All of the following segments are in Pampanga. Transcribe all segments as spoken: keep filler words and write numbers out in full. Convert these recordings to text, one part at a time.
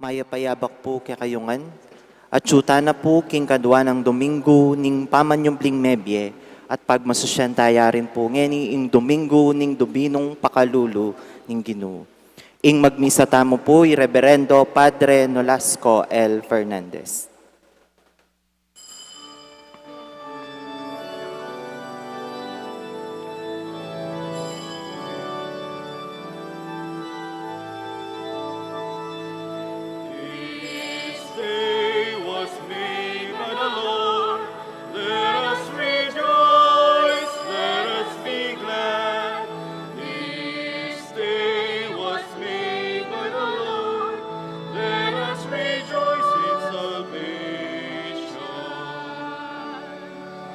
Mayap a yabak pu kekayu ngan. Atiu tana pu king kadwang Domingo ning pamanyubling mebie, at pagmasusyan taya rin pu ngeni ing Domingo ning Dibinung Pakalulu ning Ginu. Ing magmisa tamu pu i Reberendo Padre Nolasco L. Fernandez. This day was made by the Lord. Let us rejoice, let us be glad. This day was made by the Lord. Let us rejoice in salvation.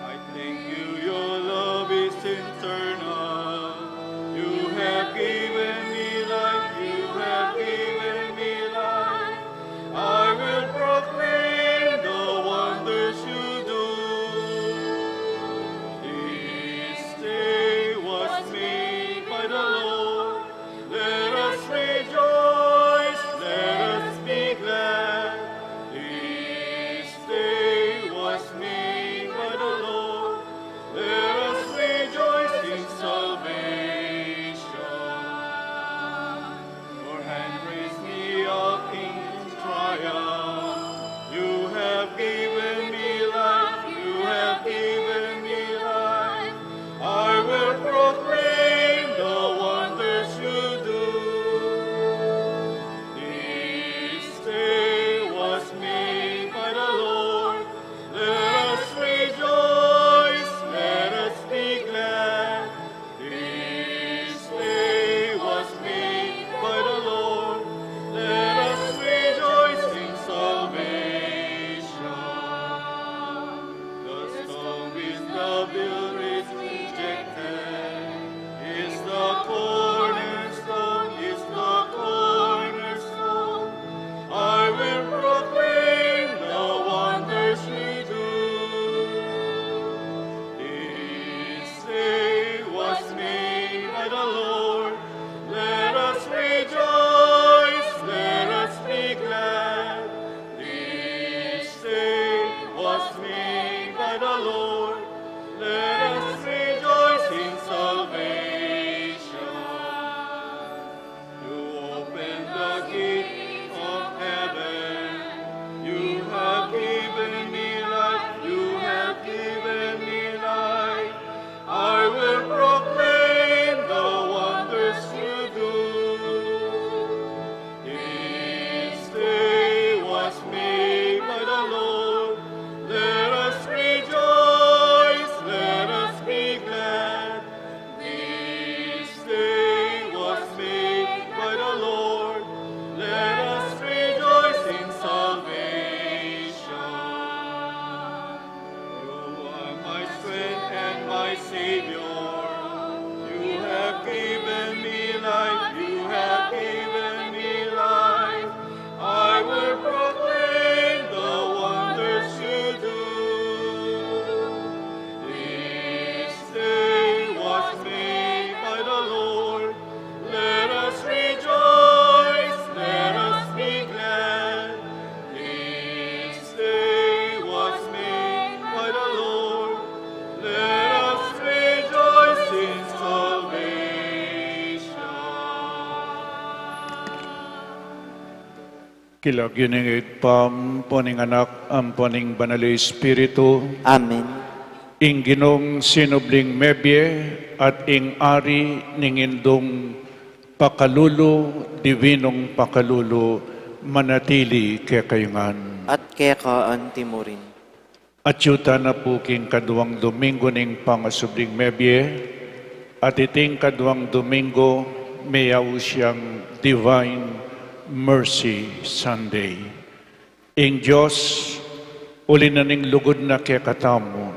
I thank you, your love is eternal. You have given me life, you have given me life. I will proclaim the wonders you do. This day was made by the Lord. Let us rejoice, let us be glad. This day was made by the Lord. Let us rejoice in salvation. Your hand raised me up in triumph. You have given me life. You have given me life. I will proclaim the wonders you do. This day was made by the Lord. Let us rejoice, let us be glad. This day was made by the Lord. Let us rejoice in salvation. The stone which the builders rejected is the cornerstone, is the cornerstone. I will proclaim the wonders you do. This day was made by the Lord. Let us rejoice, let us be glad. This day was made by the Lord. Let us rejoice in salvation. You open the gates of heaven. You have given me life. You have given me life. I will proclaim the wonders you do. This day was made by the Lord. Let us rejoice, let us be glad. This day was made by the Lord. Let us rejoice in salvation. You are my strength and my Savior. You have given me life. You have given me life. I will proclaim the wonders you do. This day was made by the Lord. Let us rejoice, let us be glad. This day was made by the Lord. Let us rejoice in salvation. King lagyu ning Ibpa, ampo ning Anak, ampo ning Banal a Espiritu. Amen. Ing Ginung sinubling mebie at ing ari ning Indung Pakalulu, Dibinung Pakalulu, manatili kekayu ngan. At keka antimurin. Atiu tana pu king kaduang Domingo ning pangasubling mebie, at iting kaduang Domingo, meyaus yang Divine Mercy Sunday. Ing Dios, uli na ning lugud na kekatamu,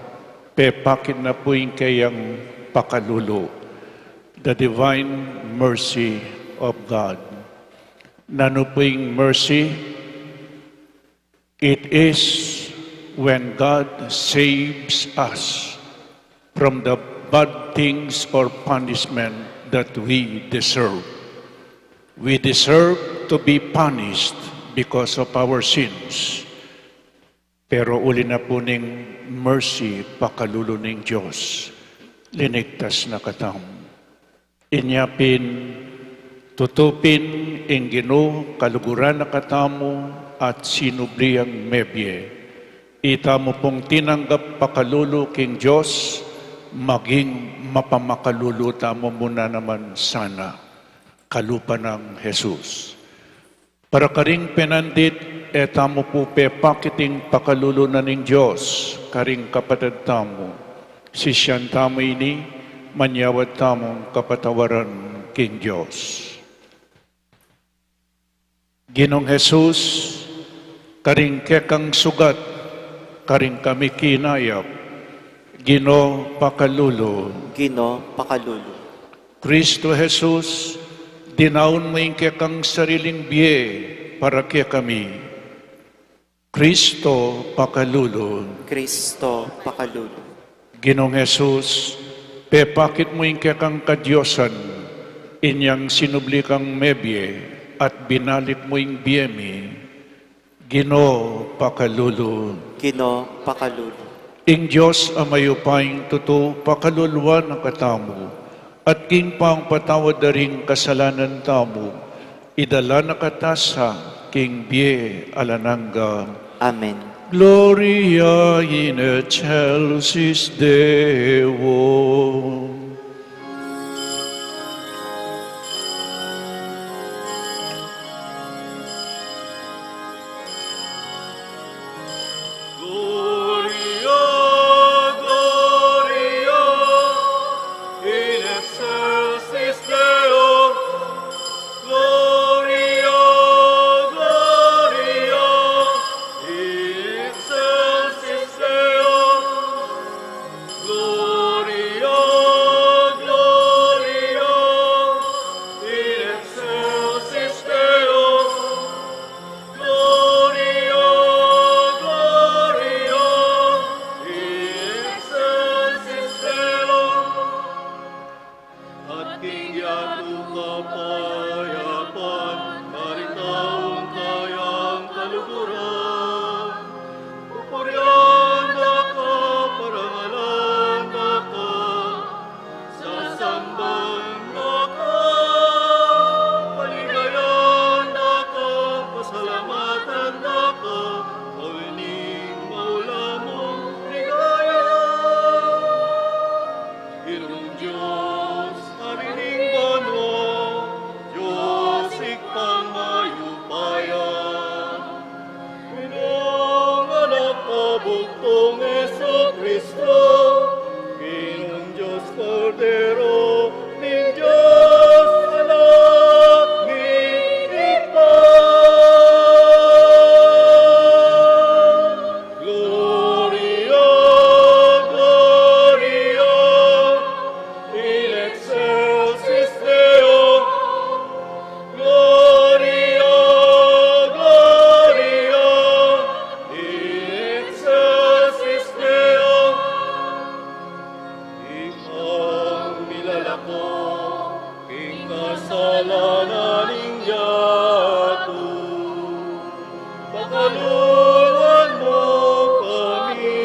pepakit na pu ing keyang pakalulu, the divine mercy of God. Nanu pu ing mercy? It is when God saves us from the bad things or punishment that we deserve. We deserve to be punished, because of our sins. Pero uli na pu ning mercy, pakalulu ning Dios, linigtas na katamu. Inya pin, tutu pin ing Ginu kaluguran na katamu at sinubli yang mebie. Itamu pung tinanggap pakalulu king Dios, maging mapamakalulu tamu mu na naman sana. Kalupa nang Jesus. Para karing penandit, e tamu pu pepakit ing pakalulu na ning Dios karing kapatad tamu. Sisian tamu ini, manyawad tamung kapatawaran king Dios. Ginung Jesus, karing kekang sugat, karing kami kinayap, Ginu pakalulu. Ginu pakalulu. Kristo Jesus, dinaun mu ing kekang sariling bie para kekami. Kristo pakalulu. Kristo pakalulu. Ginung Jesus, pepakit mu ing kekang kadiosan, inyang sinubli kang mebie, at binalik mu ing bie mi. Ginu pakalulu. Ginu pakalulu. Ing Dios a mayupayang tutu pakaluluan na katamu, at king pangpatawad da ring kasalanan tamu, idala na kata sa king bie alang angga. Amen. Gloria in excelsis Deo. Gloria, Gloria in excelsis Deo. Gloria, Gloria in excelsis Deo. Gloria, Gloria in excelsis Deo. Gloria, Gloria in excelsis Deo. At king yatu kapayapan, karing taung kayang kaluguran. Pupurian da ka, parangalan da ka, sasamban da ka, paligayan da ka, pasalamatan da ka, kauli ning maula mung ligaya. Ginung Dios, Ari ning banua, Dios Ibpang mayupaya. Ginung Anak a bugtung Jesucristo, Ginung Dios, Kordero ning Dios, Anak ning Ibpa. Gloria, Gloria in excelsis Deo. Gloria, Gloria in excelsis Deo. Ikang milalako king kasalanan ning yatu, pakaluluan mu kami,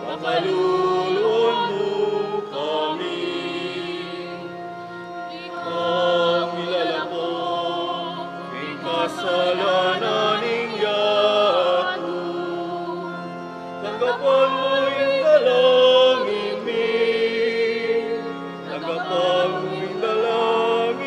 pakaluluan mu kami. Ikang milalako king kasalanan ning yatu, tanggapan mu ing dalangin mi, tanggapan mu ing dalangin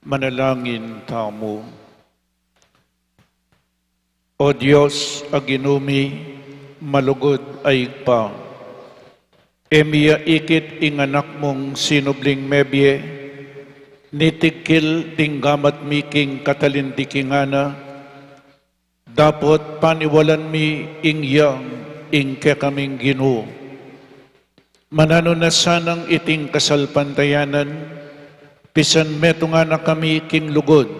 Manalangin tamu. O Dios a Ginu mi, malugud a Ibpa, e mi ya ikit ing Anak mung sinubling mebie, nitigkil ding gamat mi king katalindikingan na, dapot paniwalan mi ing yang ing kekaming Ginu. Mananu na sanang iting kasalpantayanan, pisan metungan na kami king lugud,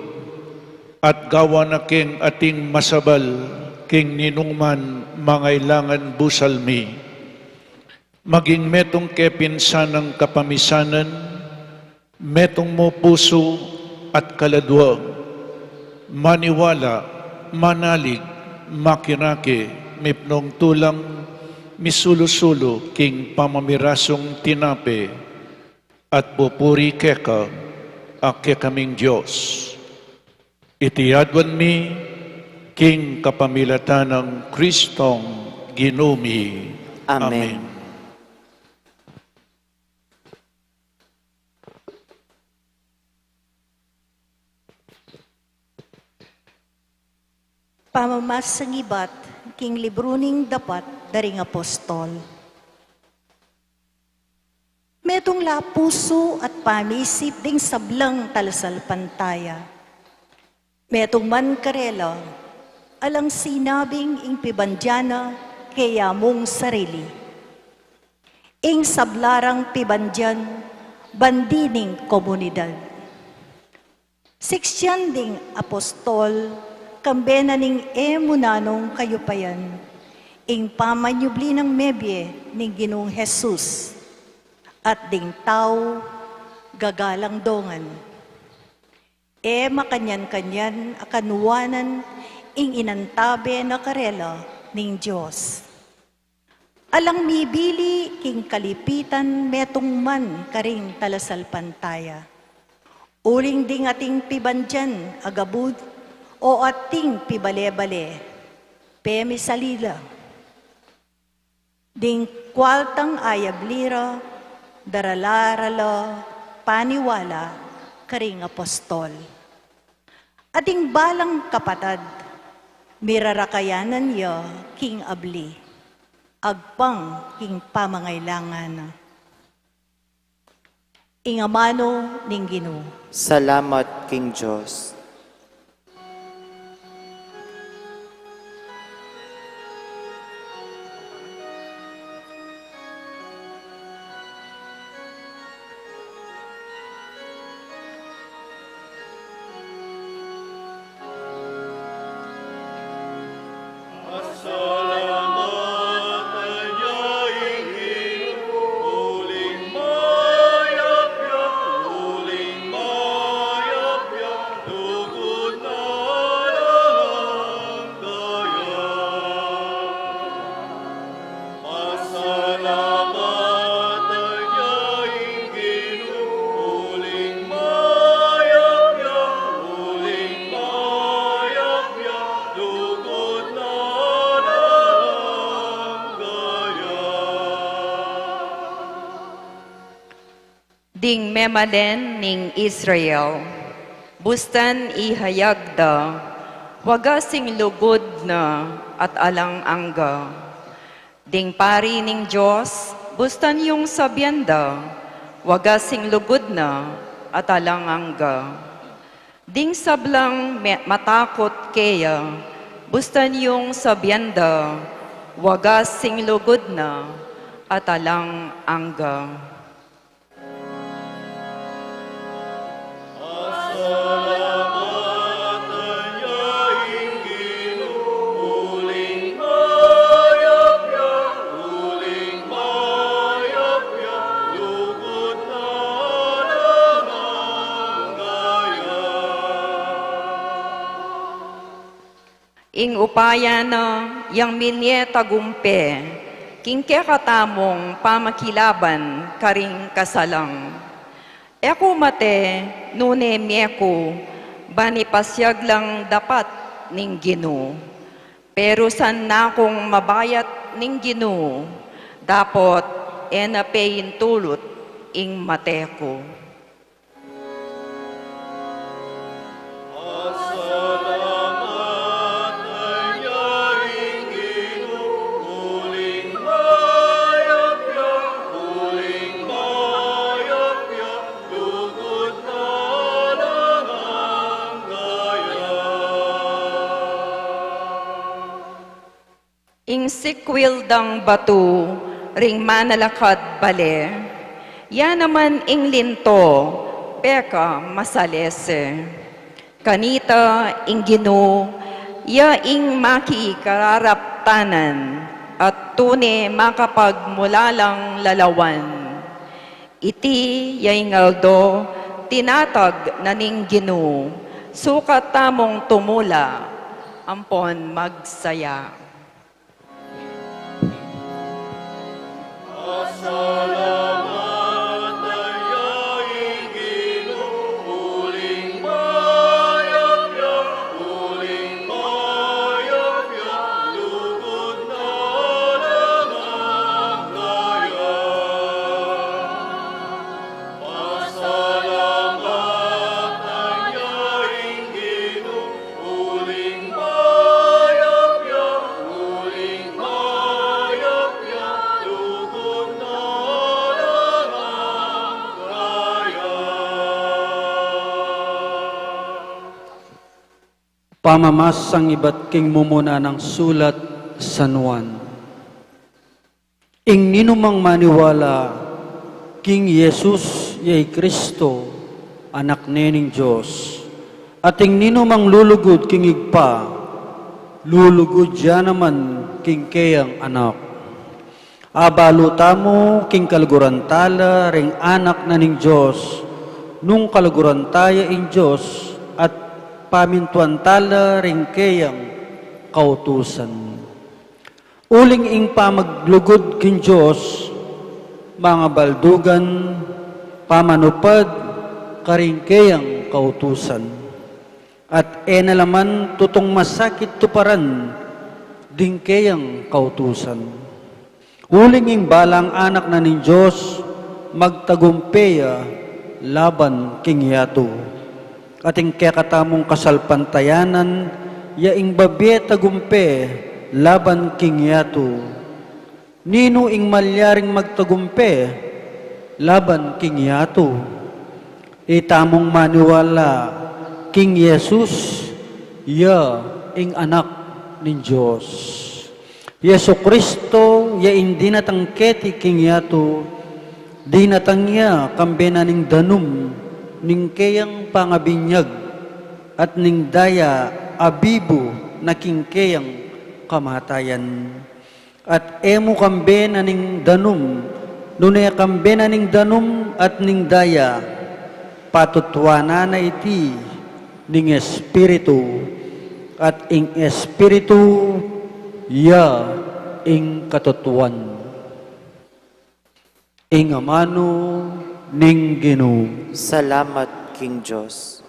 at gawan na king ating masabal king ninuman mangailangan busal mi. Maging metung ke pinsanang kapamisanan, metung mu pusu at kaladua, maniwala, manalig, makirake, mipnung tulang, misulu-sulu king pamamirasung tinape, at pupuri keka, a kekaming Dios. Iti aduan mi king kapamilatan nang Kristong Ginu mi. Amen. Amen. Pamamasang ibat king libru ning Dapat da ring Apostol. Metung la pusu at pamisip ding sablang talasalpantaya. Metung man karela, alang sinabing ing pibandian na keya mung sarili. Ing sabla rang pibandian, bandi ning komunidad. Siksian ding apostol, kambe na ning e munanung kayupayan, ing pamanyubli nang mebie ning Ginung Jesus, at ding tau gagalang dongan. E makanyan-kanyan a kanuanan ing inantabe na karela ning Dios. Alang mibili king kalipitan metung man karing talasalpantaya. Uling ding ating pibandian a gabud o ating pibale-bale, pemisalila. Ding kualtang ayabli ra, darala ra la paniwala karing apostol. Ating balang kapatad, mirarakayanan ya king abli, agpang king pamangailangan na. Ing amanu ning Ginu. Salamat king Dios. Pasalamatan ya ing Ginu, uling mayap ya, uling mayap ya, lugud na lang angga ya. Ding memalen ning Israel, bustan ihayag da, wagas ing lugud na at alang angga. Ding pari ning Dios, bustan yung sabian da, wagas ing lugud na at alang angga. Ding sablang me-, matakut keya, bustan yung sabian da, wagas ing lugud na at alang angga. Ing upaya na yang minye tagumpe king kekatamung pamakilaban karing kasalang. E ku mate nune mie ku, ban ipasiag lang dapat ning Ginu. Pero san na kung mabayat ning Ginu, dapot e na pe intulut ing mate ku. Ing sikwil dang batu ring manalakad bale, ya naman ing linto, peka masalese. Kanita ing Ginu, ya ing makikararaptanan, at tune makapagmulalang lalawan. Iti ya ing aldo tinatag na ning Ginu, sukat tamung tumula, ampon magsaya. Pamamasang ibat king mumuna nang sulat San Juan. Ing ninumang maniwala king Jesus ya i Kristo, Anak ne ning Dios, at ing ninumang lulugud king Ibpa, lulugud ya naman king keyang Anak. Abalu tamu king kaluguran tala ring Anak na ning Dios, nung kaluguran taya ing Dios at pamintuan tala ring keyang kautusan. Uling ing pamaglugud king Dios, mangabaldugan, pamanupad karing keyang kautusan. At e na la man tutung masakit tuparan ding keyang kautusan. Uling ing balang anak na ning Dios, magtagumpe ya laban king yatu. At ing kekatamung kasalpantayanan, ya ing babie tagumpe laban king yatu. Ninu ing malyaring magtagumpe laban king yatu? Itamung maniwala king Jesus, ya ing Anak ning Dios. Jesu Kristo ya ing dinatang keti king yatu, dinatang ya kambe na ning danum ning keyang pangabinyag, at ning daya abibu na king keyang kamatayan. At e mu kambe na ning danum, nune kambe na ning danum at ning daya, patutuanan na iti ning Espiritu, at ing Espiritu ya ing katutuan. Ing amanu ning Ginu. Salamat king Dios.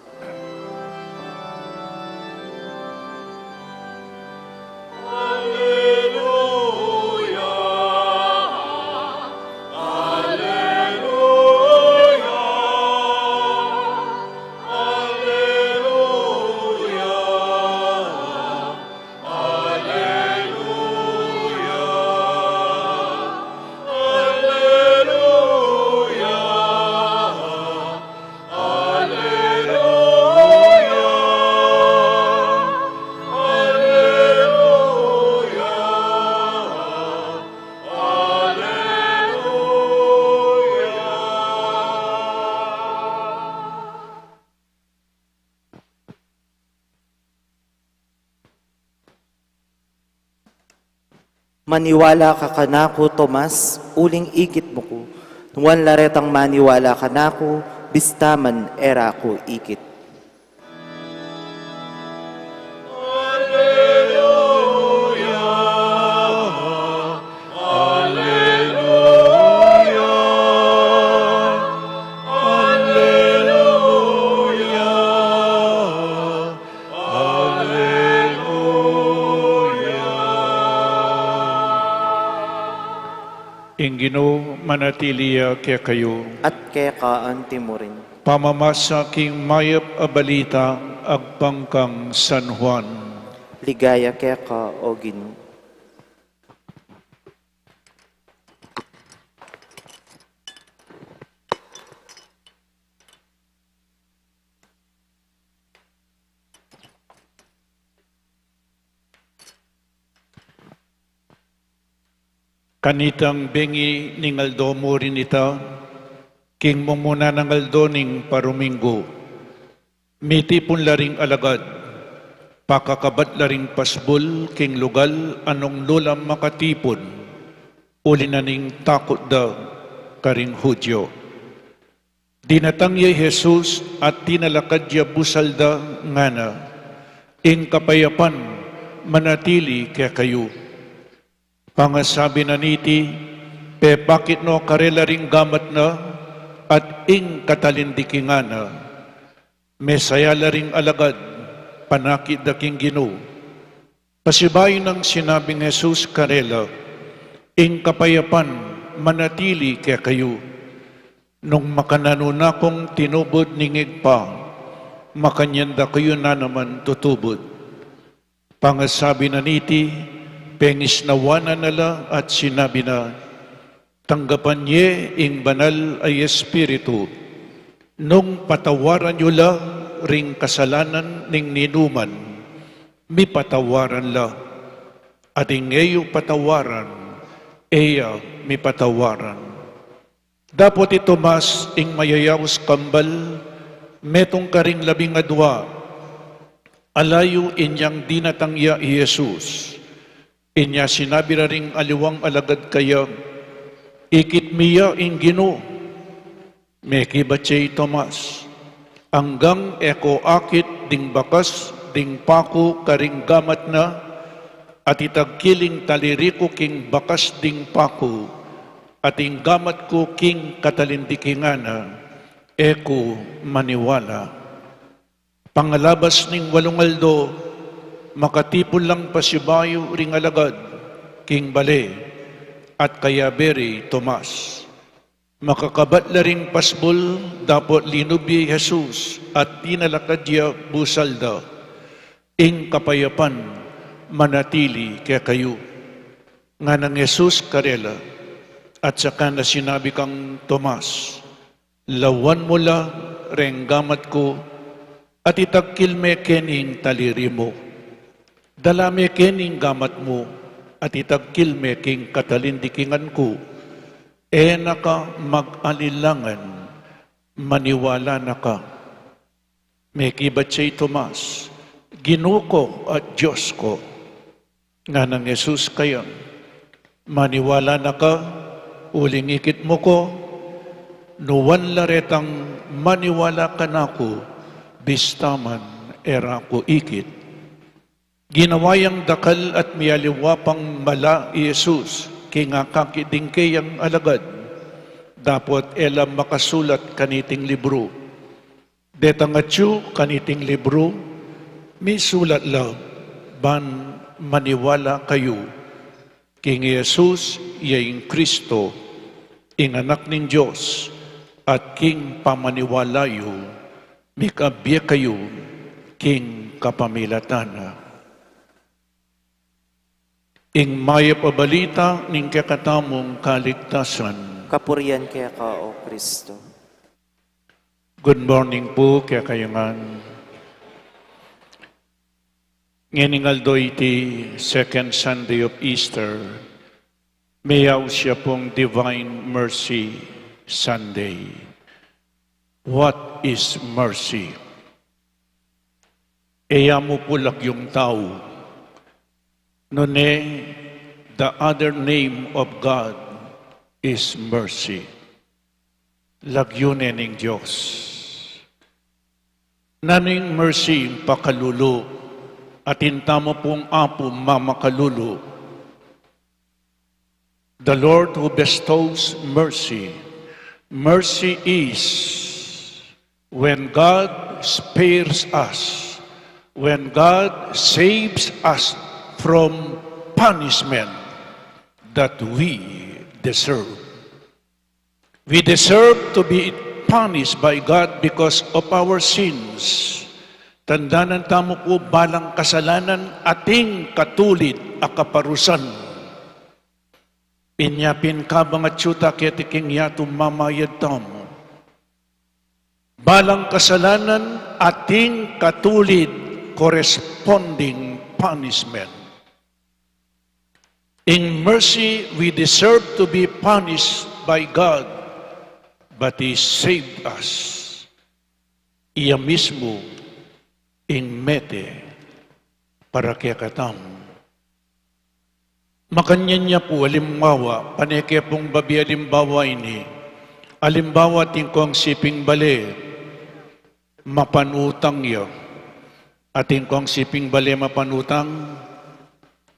Maniwala ka kanaku, Tomas, uling ikit mu ku. Nuan la retang maniwala kanaku, bista man e ra ku ikit. Aleluya. Ing Ginu manatili ya kekayu. At keka anti mu rin. Pamamasa king mayap a balita agpang kang San Juan. Ligaya keka, O Ginu. Kanitang bengi ning aldo mu rin ita, king mumuna nang aldo ning paruminggu. Mitipun la ring alagad, pakakabat la ring pasbul king lugal a nung nu la makatipun, uli na ning takut da karing Judio. Dinatang ya i Jesus at tinalakad ya busal da, ngana, "Ing kapayapan manatili kekayu." Pangasabi na niti, pepakit no karela ring gamat na at ing katalindikingan na. Mesaya la ring alagad, panakit da king Ginu. Pasibayu nang sinabing Jesus karela, "Ing kapayapan manatili kekayu. Nung makananu na kung tinubud ning Ibpa, makanyan da kayu na naman tutubud." Pangasabi na niti, pengisnawan na la at sinabi na, "Tanggapan ye ing banal a Espiritu. Nung patawaran yu la ring kasalanan ning ninuman, mipatawaran la. At ing e yu patawaran, e ya mipatawaran." Dapot i Tomas, ing mayayaus kambal, metung karing labing adua, ala yu inyang dinatang ya i Jesus. Inya sinabi ra ring aliwang alagad kaya, "Ikit mi ya ing Ginu." Mekibat ya i Tomas, "Anggang e ku akit ding bakas ding paku karing gamat na, at itagkil ing taliri ku king bakas ding paku, at ing gamat ku king katalindikingan na, e ku maniwala." Pangalabas ning walung aldo, makatipun lang pasibayu ring alagad king bale, at kayabe ri Tomas. Makakabat la ring pasbul, dapot linub ya i Jesus at tinalakad ya busal da, "Ing kapayapan manatili kekayu." Nganang Jesus karela, at saka na sinabi kang Tomas, "Lawan mu la reng gamat ku, at itagkil me keni ing taliri mu. Dala me keni ing gamat mu, at itagkil me king katalindikingan ku. E na ka mag-alilangan, maniwala na ka." Mekibat ya i Tomas, "Ginu ku at Dios ku." Nganang Jesus kaya, "Maniwala na ka uling ikit mu ku? Nuan la retang maniwala kanaku, bista man e ra ku ikit?" Ginawa yang dakal at mialiwa pang mala i Jesus king akakit ding keyang alagad, dapot e la makasulat kaniting libru. Detang atyu kaniting libru, misulat la, ban maniwala kayu king i Jesus ya ing Kristo, ing Anak ning Dios, at king pamaniwala yu, mikabie kayu king kapamilatan na. Ing mayap a balita ning kekatamung kaligtasan. Kapurian keka, O Kristo. Good morning pu kekayu ngan. Ngening aldo iti, second Sunday of Easter, meyaus ya pung Divine Mercy Sunday. What is mercy? E ya mu pu lagyung tau. Nune, the other name of God is mercy. Lagyu ne ning Dios. Nanu ing mercy? Ing pakalulu. Atin tamu pung Apu mamakalulu. The Lord who bestows mercy. Mercy is when God spares us, when God saves us from punishment that we deserve. We deserve to be punished by God because of our sins. Tandanan tamu pu, balang kasalanan ating katulid a kaparusan. Inya pin kabang atyu ta keti king yatu, mamayad tamu. Balang kasalanan ating katulid, corresponding punishment. In mercy, we deserve to be punished by God, but He saved us. Iya mismu ing mete para kekatamu. Makanyan ya pu, alimbawa, pane ke pung babi alimbawa ini. Alimbawa, atin kong siping bale, mapanutang ya. Atin kong siping bale mapanutang,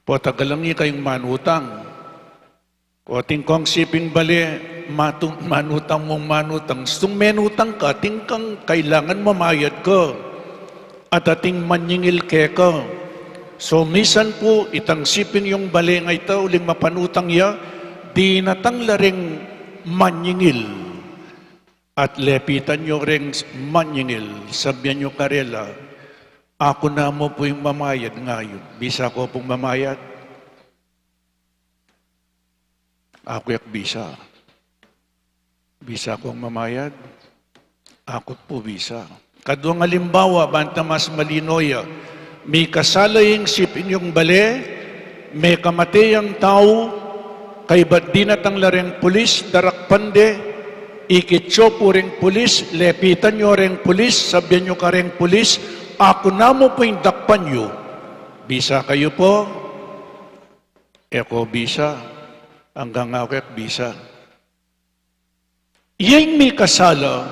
potagalan ikayung manutang. O atin kong siping bale, matu-, manutang mung manutang. Sung menutang ka, atin kang kailangan mamayad ka. At ating manyingil keka. So, misan pu, itang siping yung bale nga ita, uling mapanutang ya, dinatang la reng manyingil. At lepitan yu reng manyingil, sabian yu karela, "Aku namu pu ing mamayad ngayun. Bisa ko pung mamayad?" "Aku yak bisa. Bisa kong mamayad? Aku pu bisa." Kaduang alimbawa, banta mas malino ya. Mikasala ing siping yung bale, mekamate yang tau, kaybat dinatang la reng pulis, darakpan de, ikit yu pu reng pulis, lepitan yu reng pulis, sabian yu kareng pulis, "Aku namu pu ing dakpan yu. Bisa kayu pu?" "E ko bisa, anggang aku e bisa." Iya ing mikasala,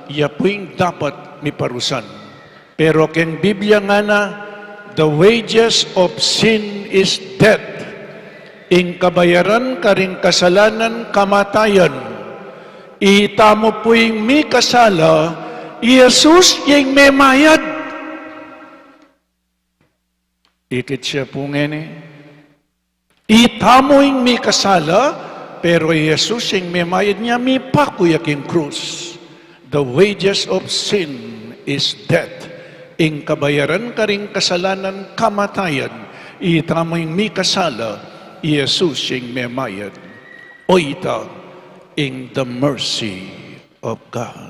iya pu ing dapat miparusan. Pero keng Biblia ngana, "The wages of sin is death." Ing kabayaran karing kasalanan, kamatayan. Itamu pu ing mikasala, i Jesus ya ing memayad. Ikit ya pu ngeni. Itamu ing mikasala, pero i Jesus ing memayad, inya mipaku ya king krus. The wages of sin is death. Ing kabayaran karing kasalanan, kamatayan. Itamu ing mikasala, i Jesus ing memayad. Oyta ing the mercy of God.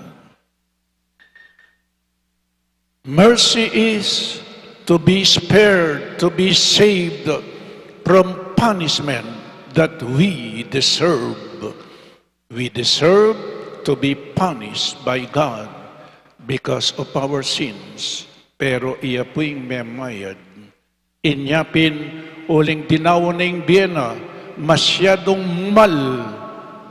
Mercy is to be spared, to be saved from punishment that we deserve. We deserve to be punished by God because of our sins. Pero iya pu ing memayad. Inya pin uling dinaun ing bie na, masyadung mal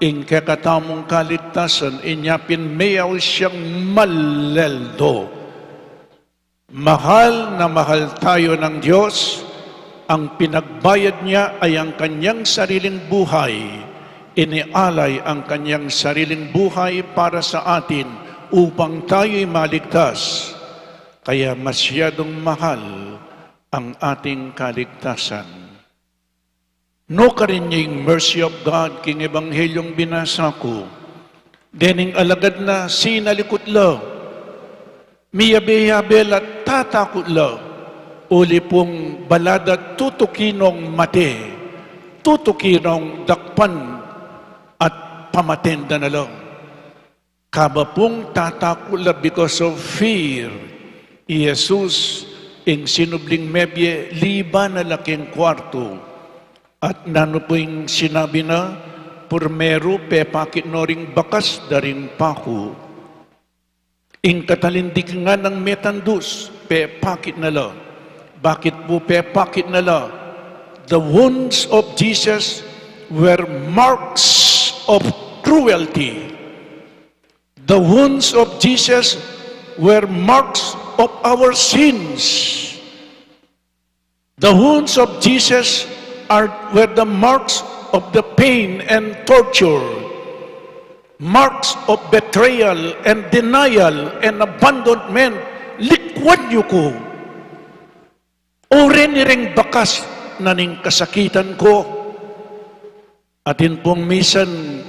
ing kekatamung kaligtasan, inya pin meyaus yang maleldo. Mahal na mahal tayo ng Diyos, ang pinagbayad niya ay ang kanyang sariling buhay. Inialay ang kanyang sariling buhay para sa atin upang tayo'y maligtas. Kaya masyadung mahal ang ating kaligtasan. Nukarin ya ing mercy of God king Ebanghelyung binasa ku. Dening alagad na sinalikut la, miyabe-yabe la, tatakut la, uli pung bala da tutuki nong mate, tutuki nong dakpan at pamaten da na la. Kaba pung tatakut la because of fear, i Jesus ing sinubling mebie liba na la king kuartu. At nanu pu ing sinabi na? Purmeru pepakit no ring bakas da ring paku. Ing katalindiking nganang metandus, pepakit na la. Bakit pu pepakit na la? The wounds of Jesus were marks of cruelty. The wounds of Jesus were marks of our sins. The wounds of Jesus are, were the marks of the pain and torture, marks of betrayal and denial and abandonment. Likwan yu ku. Uring iring bakas na ning kasakitan ku. Atin pung misan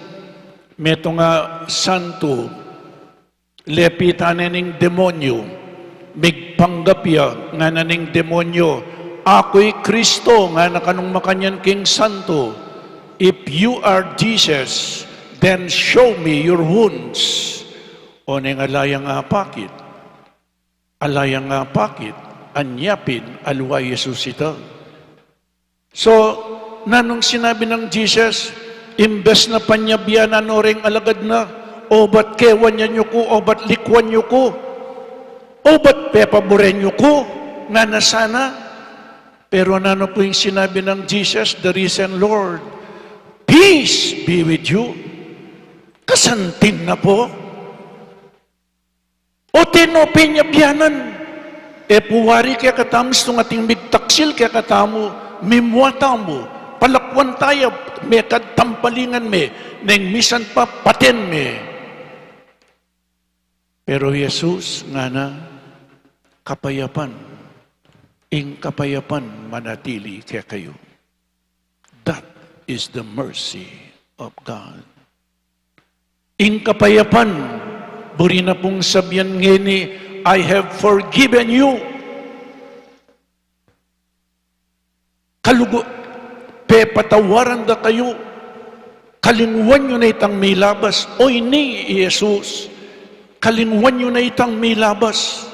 metung a santu, lepitan ne ning demonyu, migpanggap ya, ngana ning demonyu, "Aku i Kristo," ngana kanung makanyan king santu. "If you are Jesus, then show me your wounds." O neng ala yang apakit. Ala yang apakit, anya pin aliwa i Jesus ita. So, nanung sinabi nang Jesus, imbes na panyabianan no reng alagad na, "O ba't kewanyan yu ku? O ba't likwan yu ku? O ba't pepaburen yu ku?" ngana sana. Pero nanu pu ing sinabi nang Jesus, the risen Lord? "Peace be with you." Kasanting na pu. O tene no penyabianan. E pu wari kekatamu, istung ating migtaksil kekatamu, mimua tamu, palakwan taya, mekad tampalingan me, neng misan pa paten me. Pero Jesus ngana, "Kapayapan, ing kapayapan manatili kekayu." That is the mercy of God. Ing kapayapan, buri na pung sabian ngeni, "I have forgiven you." Kalugu-, pepatawaran da kayu. Kalingwan yu na itang milabas. O ini i Jesus. Kalingwan yu na itang milabas.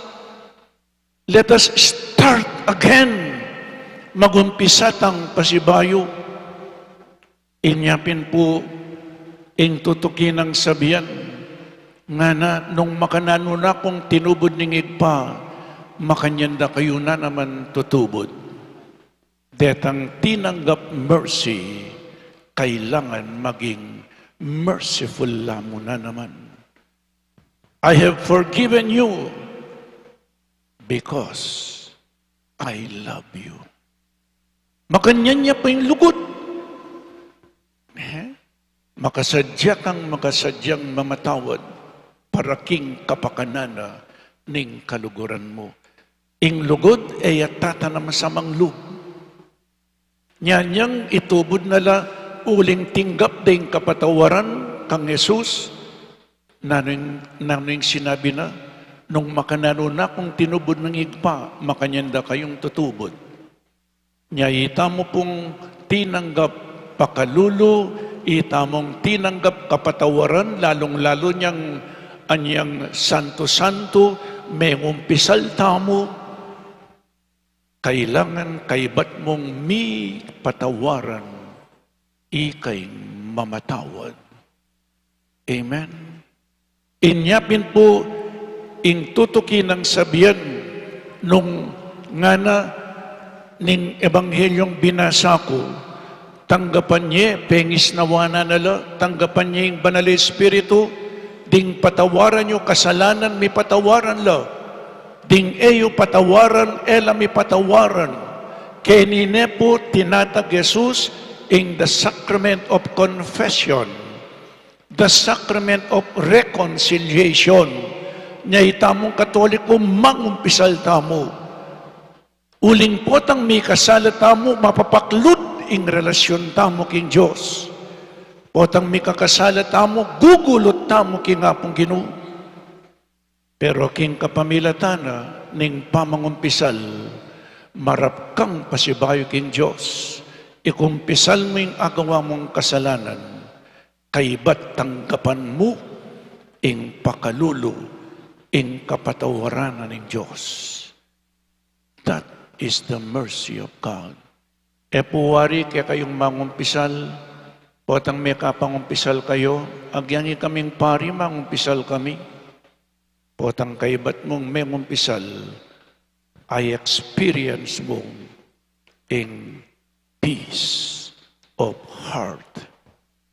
Let us start again. Magumpisa tang pasibayu. Inya pin pu ing tutuki nang sabian, ngana, "Nung makananu na kung tinubud ning Ibpa, makanyan da kayu na naman tutubud." Detang tinanggap mercy, kailangan maging merciful la mu na naman. "I have forgiven you because I love you." Makanyan ya pa ing lugud. Eh? Makasadya kang makasadyang mamatawad para king kapakanan na ning kaluguran mu. Ing lugud e ya tatanam sa samang lub. Nya nyang itubud na la uling tinggap da ing kapatawaran kang Jesus, nanu ing, nanu ing sinabi na, "Nung makananu na kung tinubud ning Ibpa, makanyan da kayung tutubud." Nya itamu pung tinanggap pakalulu, itamung tinanggap kapatawaran, lalung-lalu nyang anyang santu-santu, mengumpisal tamu, kailangan kaybat mung mipatawaran, ika ing mamatawad. Amen. Inya pin pu ing tutuki nang sabian nung ngana ning ebanghelyung binasa ku, tanggapan ye, pengisnawan na la, tanggapan ye ing Banal Espiritu, ding patawaran yu kasalanan, mipatawaran la, ding e yu patawaran, e la mipatawaran. Kenine pu tinatag Jesus ing the sacrament of confession. The sacrament of reconciliation. Nya itamung Katoliko, mangumpisal tamu. Uling potang mikasala tamu, mapapaklut ing relasyon tamu king Dios. Potang mikakasala tamu, gugulut tamu king Apung Ginu. Pero king kapamilatan na ning pamangumpisal, marap kang pasibayu king Dios. Ikumpisal mu ing agawa mung kasalanan, kaybat tanggapan mu ing pakalulu, ing kapatawaran na ning Dios. That is the mercy of God. E pu wari kekayung mangumpisal, potang mekapangumpisal kayu, agyang ikaming pari, mangumpisal kami. Potang kaybat mung mengumpisal, I experience mung ing peace of heart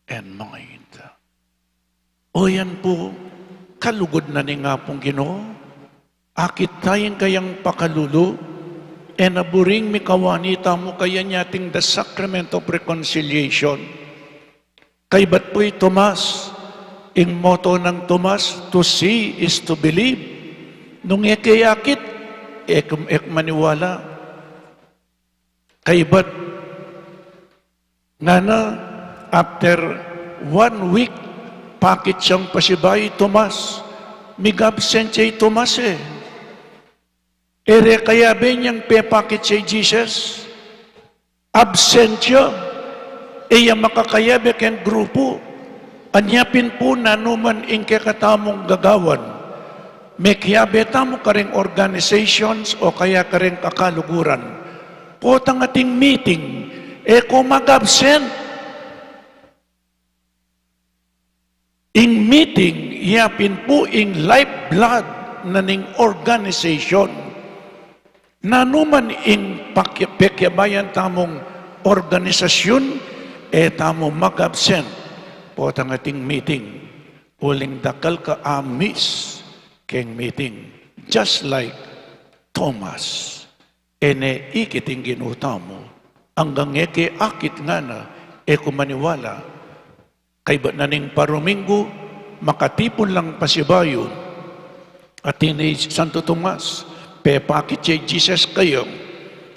and mind. O yan pu, kalugud na ning Apung Ginu, akit taya ing kayang pakalulu, e na buring mikawani tamu kaya ning ating the sacrament of reconciliation. Kaybat pu i Tomas, ing motto nang Tomas, "To see is to believe." Nung e ke akit, e ke, e ke maniwala. Kaybat, ngana, after one week, pakit yang pasibayu i Tomas. Mig-absent ya i Tomas e. E re kayabe nyang pepakit ya i Jesus. Absent ya. E ya makakayabe keng grupu. Anya pin pu nanu man ing kekatamung gagawan, mekiabe tamu karing organizations o kaya karing kakaluguran. Potang ating meeting, E ku mag-absent. Ing meeting, iya pin pu ing lifeblood na ning organization. Nanu man ing paki-, pekiabayan tamung organization, e tamu mag-absent potang ating meeting. Uling dakal ka a-miss keng meeting. Just like Thomas. E ne ikit ing Ginu tamu. Anggang e ke akit ngana, e ku maniwala. Kaybat na ning paruminggu, makatipun lang pasibayu. Atin i Santo Tomas, pepakit ya i Jesus kaya.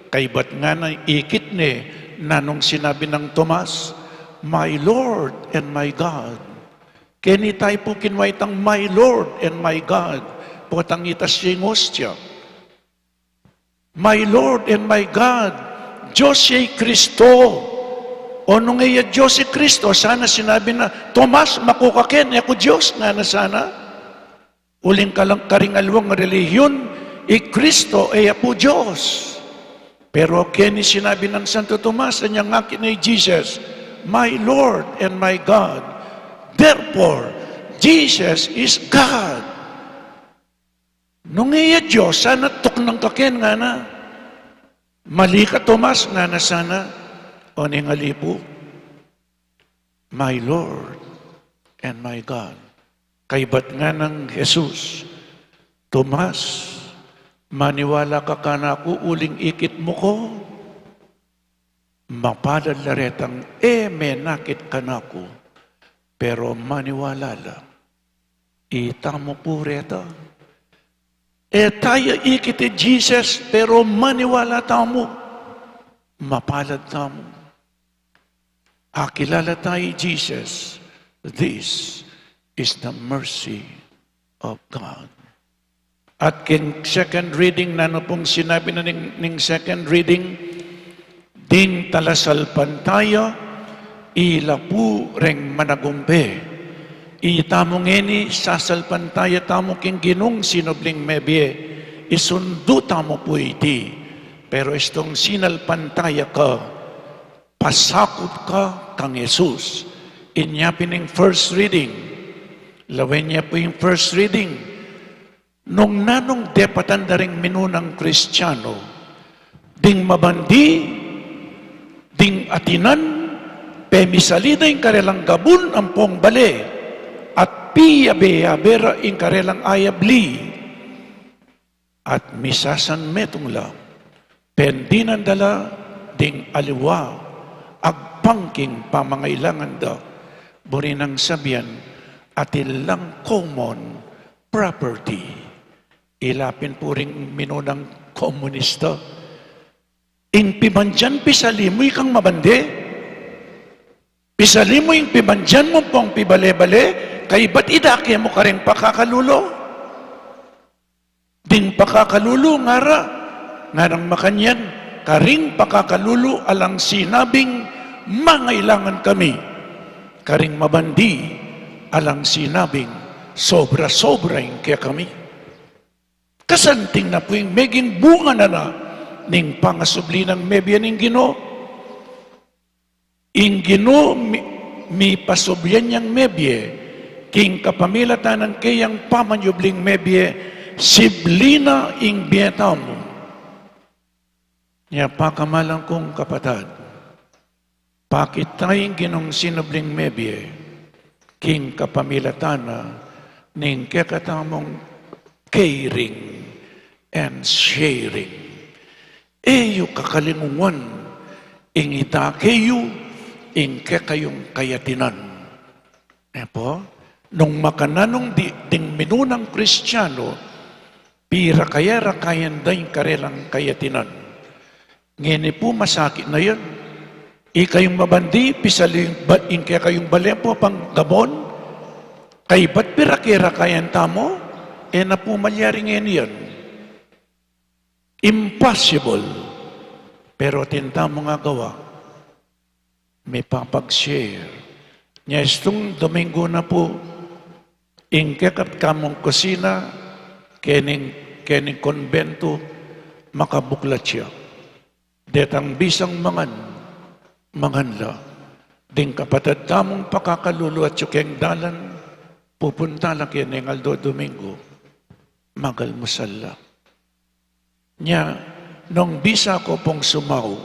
Kaybat ngana ikit ne, nanung sinabi nang Tomas, "My Lord and my God." Keni tayu pu kinwa itang, "My Lord and my God." Potang itas ya ing ostia. "My Lord and my God." Dios ya i Kristo. O nung e ya Dios i Kristo, sana sinabi na, "Tomas, maku ka ken, e ku Dios," ngana sana. Uling kalang karing aliwang relihiyon, i Kristo e ya pu Dios. Pero keni sinabi nang Santo Tomas, inyang akit ne i Jesus, "My Lord and my God." Therefore, Jesus is God. Nung e ya Dios, sana tuknang ka ken ngana. "Mali ka, Tomas," ngana sana. O ning ali pu, "My Lord and my God." Kaybat nganang Jesus, "Tomas, maniwala ka kanaku uling ikit mu ku?" Mapalad la retang e menakit kanaku, pero maniwala la. Itamu pu reta. E taya ikit i Jesus, pero maniwala tamu. Mapalad tamu. Akilala taya i Jesus. This is the mercy of God. At king second reading, nanu pung sinabi na ning, ning second reading, ding talasalpantaya, ila pu reng managumbe. Itamu ngeni, sasalpantaya tamu king Ginung sinubling mebie, isundu tamu pu iti. Pero istung sinalpantaya ka, pasakup ka kang Jesus. Inya pin ing first reading. Lawen ya pu ing first reading. Nung nanung depatan da ring minunang Kristiano, ding mabandi, ding atinan, pemisali da ing karelang gabun ampong bale, at piyabe-yabe ra ing karelang ayabli, at misasanmetung la, pendinan da la ding aliwa agpang king pamangailangan da, buri nang sabian, atin lang common property. Ila pin pu ring minunang komunista. Ing pibandian pisali mu ikang mabandi? Pisali mu ing pibandian mu pong pibale-bale, kaybat idake mu karing pakakalulu? Ding pakakalulu ngara, nganang makanyan, karing pakakalulu alang sinabing mangailangan kami, karing mabandi alang sinabing sobra-sobra ing kekami. Kasanting na pu ing meging bunga na na ning pangasubli nang mebie ning Ginu. Ing Ginu mi-, mipasubli yang mebie, king kapamilatan nang keyang pamanyubling mebie, sibli na ing bie tamu. Nya pakamalan kung kapatad, pakit taya ing Ginung sinubling mebie, king kapamilatan na ning kekatamung caring and sharing. E yu kakalinguan ing idake yu ing kekayung kayatinan. E pu, nung makananung di, ding minunang Kristiano, pirakaye-rakayan da ing karelang kayatinan. Ngeni pu masakit na yan. Ikayung mabandi, pisali ba, ing kekayung bale pu pang gabun, kaybat pirake-rakayan tamu, e na pu malyari ngeni yan. Impossible. Pero atin tamung agawa, mipapag-share. Nya istung Domingo na pu, ing kekatamung kusina, kening, kening kumbento, makabuklat ya. Detang bisang mangan, Mangan la. Ding kapatad tamung pakakalulu atyu keng dalan, pupunta la keni ning aldo Domingo. Mag-almusal la. Nya, nung bisa ko pung sumau,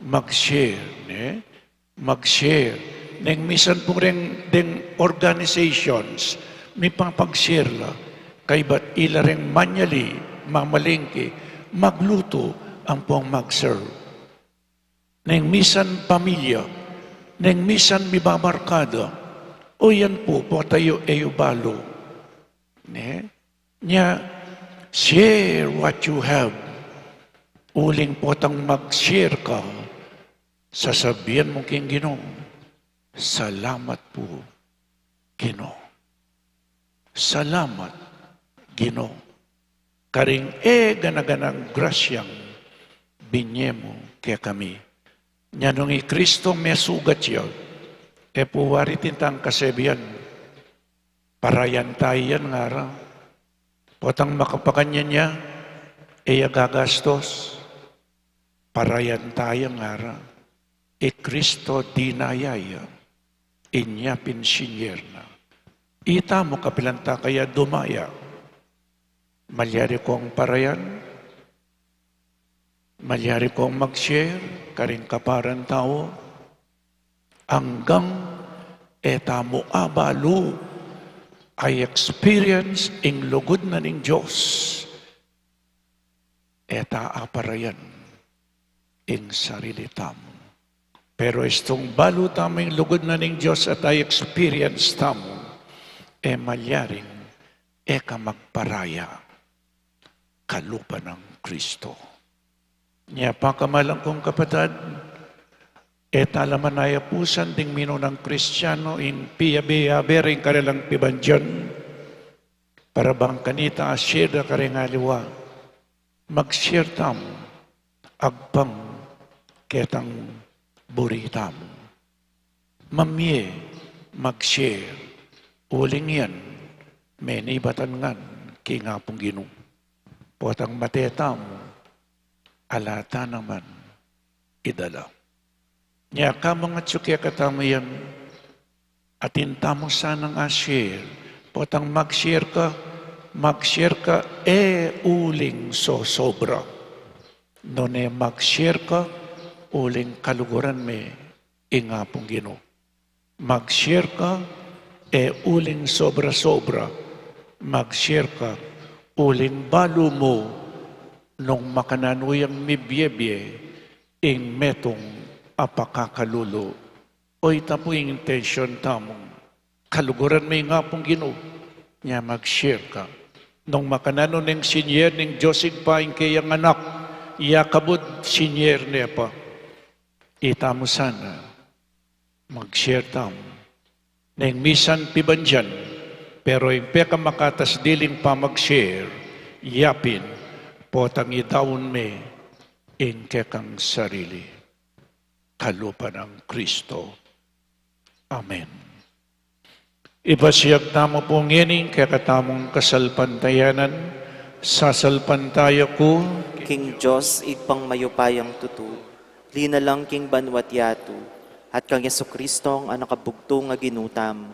mag-share, ne? Mag-share. Neng misan pung reng deng organizations, mipapag-share la. Kaybat ila reng manyali, mamalengke, maglutu, ampong mag-serve. Neng misan pamilya, neng misan mibabarkada, o yan pu, pota yu e yu balu. Ne? Nya, share what you have. Uling potang mag-share ka, sasabian mu king Ginu, "Salamat pu, Ginu. Salamat, Ginu. Karing e gana-ganang grasyang binye mu kekami." Nya nung i Kristo mesugat ya, e pu wari tintang kasebian, parayan tayan ngara. Potang makapakanyan ya, e ya gagastos. Parayan tayan ngara. I Kristo dinaya ya, inya pin sinyer na. Ita mu kapilan ta kaya dumaya. Malyari kong parayan, malyari kong mag-share karing kaparan tau, anggang e tamu abalu, i-experience ing lugud na ning Dios, e ta aparayan ing sarili tamu. Pero istung balu tamu ing lugud na ning Dios at i-experience tamu, e malyaring e ka magparaya kalupa nang Kristo. Nya pakamalan kung kapatad, e ta la man ayapusan ding minunang Kristiano ing piyabe-yabe ring karelang pibandian, para bang kanita a share da karing aliwa, mag-share tamu, agpang ketang buri tamu. Mamie, mag-share, uling yan, menibatan ngan king Apung Ginu. Potang mate tamu, ala ta naman idala. Nya ka, mga tsuke, katamu yan, atin tamu sanang a-share. Potang mag-share ka, mag-share ka e uling sosobra. Nune mag-share ka uling kaluguran me ing Apung Ginu. Mag-share ka e uling sobra-sobra. Mag-share ka uling balu mu nung makananu yang mibie-bie ing metung a pakakalulu. O ita pu ing intention tamu. Kaluguran me ing Apung Ginu, nya mag-share ka. Nung makananu neng sinyer ning Dios Ibpa ing keyang anak, ya kabud sinyer ne pa. Ita mu sana, mag-share tamu. Neng misan pibandian, pero ing pekamakatas diling pamag-share, yapin, potang idaun me ing kekang sarili kalupa nang Kristo. Amen. Ipasiag tamu pu ngeni ing kekatamung kasalpantayanan. Sasalpantaya ku king Dios Ibpang mayupayang tutu, linalang king banua't yatu, at kang Jesucristo a anak a bugtung a Ginu tamu,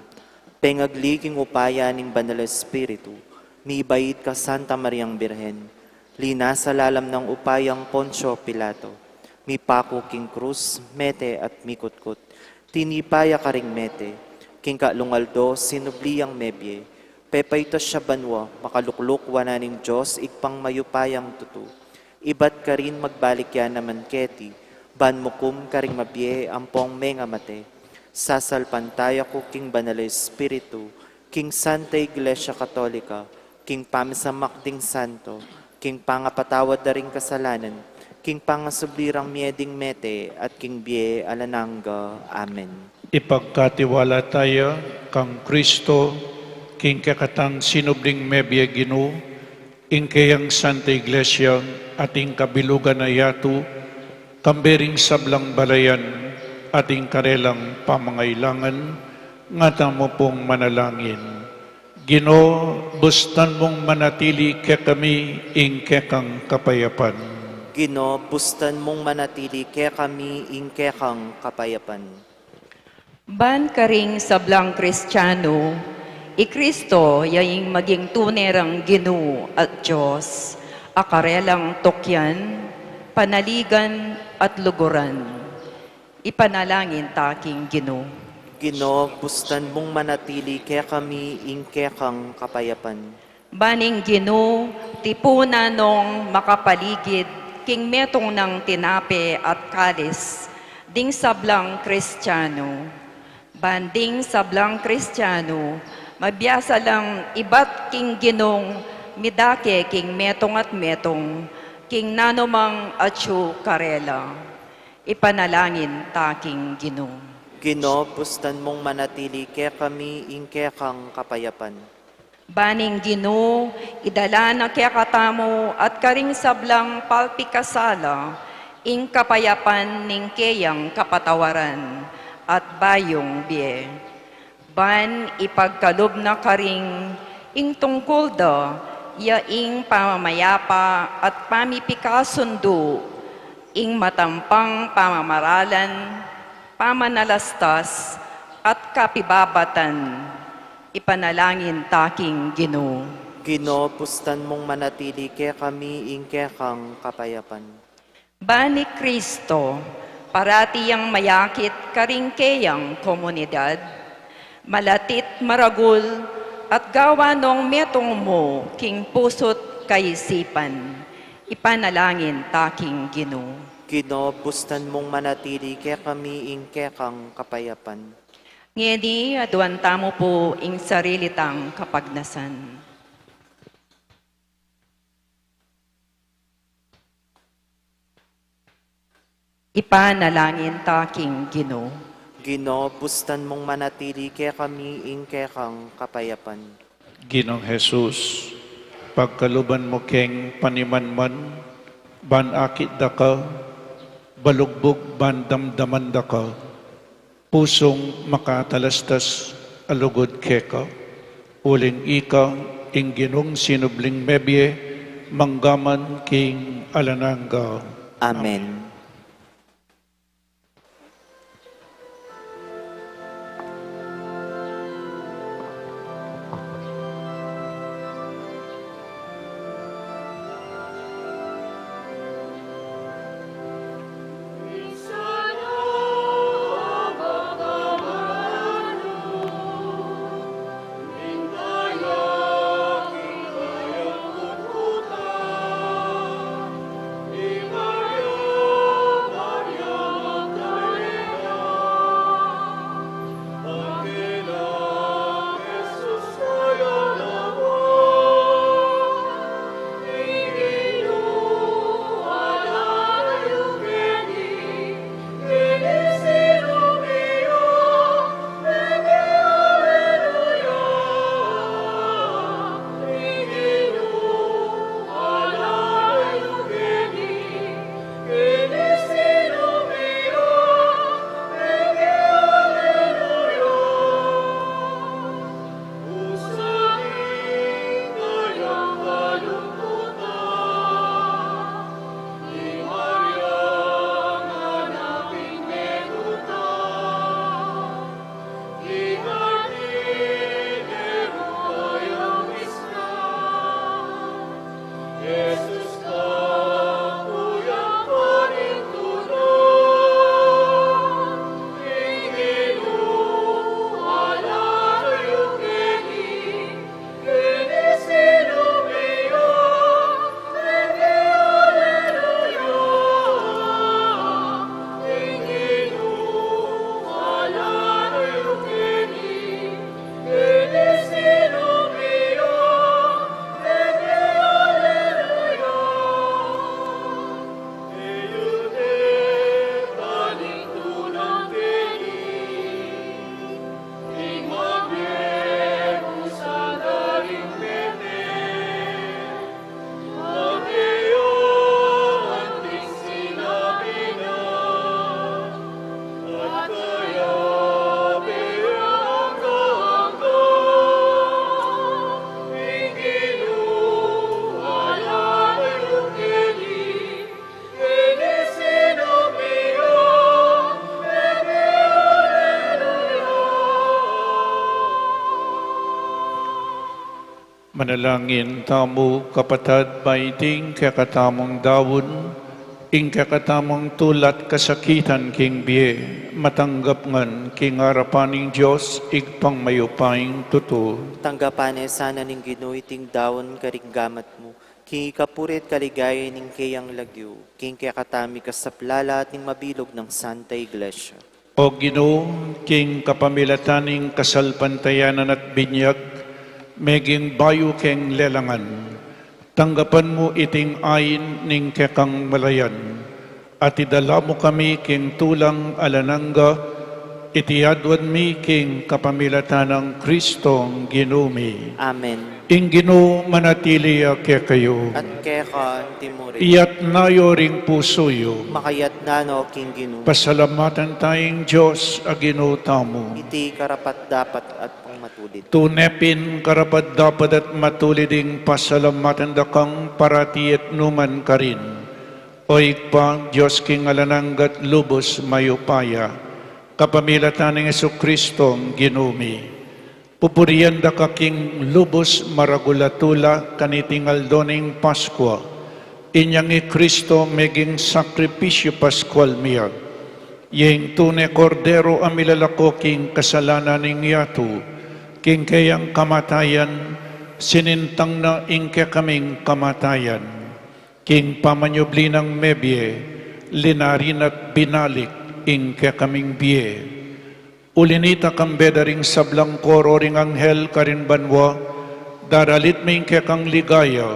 pengagli king upaya ning Banal a Espiritu, mibait kang Santa Mariang Birhen, linasa lalam nang upayang Poncio Pilato, mipaku king krus, mete at mikutkut. Tinipa ya karing mete, king kalung aldo sinubli yang mebie, pepaitas ya banua, makalukluk wanan ning Dios Ibpang mayupayang tutu. Ibat karin magbalik ya naman keti, ban mukum karing mabie ampong mengamate. Sasalpantaya ku king Banal a Espiritu, king Santa Iglesia Katolika, king pamisamak ding santo, king pangapatawad da ring kasalanan, king pangasubli rang mie ding mete, at king bie alang angga. Amen. Ipagkatiwala taya kang Kristo, king kekatang sinubling mebie Ginu, ing keyang Santa Iglesia, at ing kabilugan a yatu, kambe ring sablang balayan, at ing karelang pamangailangan, ngatamu pung manalangin. Ginu, bustan mung manatili kekami ing kekang kapayapan. Ginu, bustan mung manatili kekami ing kekang kapayapan. Ban karing sablang Kristiano, i Kristo ya ing maging tune rang Ginu at Dios, a karelang tukyan, panaligan, at luguran. Ipanalangin ta king Ginu. Ginu, bustan mung manatili kekami ing kekang kapayapan. Ban ing Ginu tipunan nong makapaligid king metung nang tinape at kalis ding sablang Kristiano. Ban ding sablang Kristiano, mabiasa lang ibat king Ginung midake king metung at metung, king nanumang atyu karela. Ipanalangin ta king Ginu. Ginu, bustan mung manatili kekami ing kekang kapayapan. Ban ing Ginu idala na kekatamu at karing sablang palpikasala ing kapayapan ning keyang kapatawaran at bayung bie. Ban ipagkalub na karing ing tungkul da ya ing pamamayapa at pamipikasundu, ing matampang pamamaralan, pamanalastas, at kapibabatan. Ipanalangin ta king Ginu. Ginu, bustan mung manatili kekami ing kekang kapayapan. Ban i Kristo parati yang mayakit karing keyang komunidad, malatit maragul at gawa nong metung mu king pusu't kaisipan. Ipanalangin ta king Ginu. Ginu, bustan mung manatili kekami ing kekang kapayapan. Ngeni, aduan tamu pu ing sarili tang kapagnasan. Ipanalangin ta king Ginu. Ginu, bustan mung manatili kekami ing kekang kapayapan. Ginung Jesus, pagkaluban mu keng panimanman ban akit da ka, balugbug ban damdaman da ka, pusung makatalastas a lugud keka, uling ika ing Ginung sinubling mebie, mangga man king alang angga. Amen. Manalangin tamu, kapatad, ba iting kekatamung daun, ing kekatamung tula't kasakitan king bie, matanggap ngan king arapan ning Dios, Ibpang mayupayang tutu. Tanggapan na sana ning Ginu iting daun karing gamat mu, king ikapuri't kaligayan ning keyang lagyu, king kekatamung ikasaplala at ning mabilug nang Santa Iglesia. O Ginu, king kapamilatan ning kasalpantayanan at binyag, meging bayu keng lelangan. Tanggapan mu iting ain ning kekang malayan, at idala mu kami king tulang alang angga, iti aduan mi king kapamilatan nang Kristong Ginu mi. Amen. Ing Ginu manatili ya kekayu. At keka antimurin. Iyatas yu ring pusu yu. Makayatas no king Ginu. Pasalamatan taya ing Dios a Ginu tamu. Iti karapat-dapat at pang matulid. Tune pin karapat-dapat at matulid ing pasalamatan da kang parati at nukarin man, O Ibpa, Dios king alang angga't lubus mayupaya, kapamilatan nang Jesucristo Ginu mi. Pupurian da ka king lubus maragul a tula kaniting aldo ning Paskua. Inyang i Kristo meging sakripisyu Paskual mi ya. Ing tune Kordero a milalako king kasalanan ning yatu, king keyang kamatayan, sinintang na ing kekaming kamatayan. King pamanyubli nang mebie, linari na't binalik ing kekaming bie. Uli nita kambe da ring sablang koro ring anghel karin banua, daralit mi ing kekang ligaya,